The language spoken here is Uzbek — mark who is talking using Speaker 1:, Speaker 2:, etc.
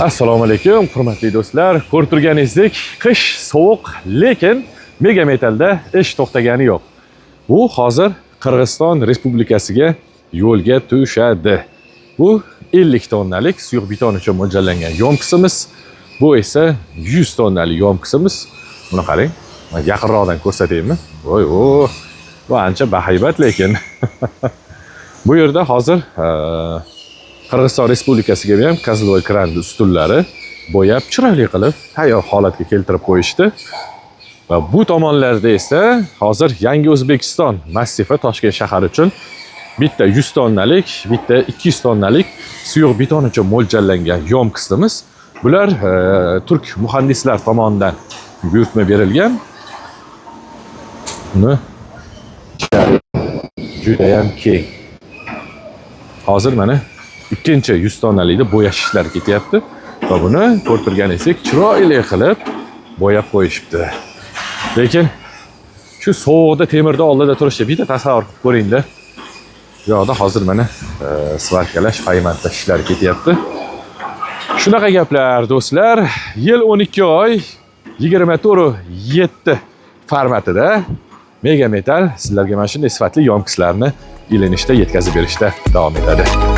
Speaker 1: Assalomu alaykum, hurmatli do'stlar. Ko'rib turganingizdek, qish sovuq, lekin Mega Metalda ish to'xtagani yo'q. Bu hozir Qirg'iziston Respublikasiga yo'lga tushadi. Bu 50 tonnalik suyuq beton uchun mo'ljallangan ёмкость imiz. Bu esa 100 tonnalik ёмкость imiz. Buni qarang, man yaqinroqdan ko'rsataymi? Voy, o, bu ancha bahaybat lekin. Bu yerda hozir Qirg'iziston Respublikasiga ham козловой kran ustunlari bo'yab, chiroyli qilib, tayyor holatga keltirib qo'yishdi. Va bu tomonlarda esa hozir Yangi O'zbekiston massifi Toshkent shahari uchun bitta 100 tonnalik, bitta 200 tonnalik suyuq beton uchun mo'ljallangan ёмкость imiz. Bular turk muhandislar tomonidan buyurtma berilgan. Buni ichkari judayam keng. Hozir mana ikkinchi 100 tonnalikni bo'yash ishlari ketyapti va buni ko'rib turganingizdek chiroyli qilib bo'yab qo'yishibdi. Lekin shu sovuqda temirni oldida turishni bitta tasavvur qilib ko'ringda. Bu yoqda hozir mana сварка lash, payvandlash ishlari ketyapti. Shunaqa gaplar, do'stlar. Yil 12 oy 24/7 formatida Mega Metal sizlarga mana shunday sifatli ёмкость larni ilinishda yetkazib berishda davom etadi.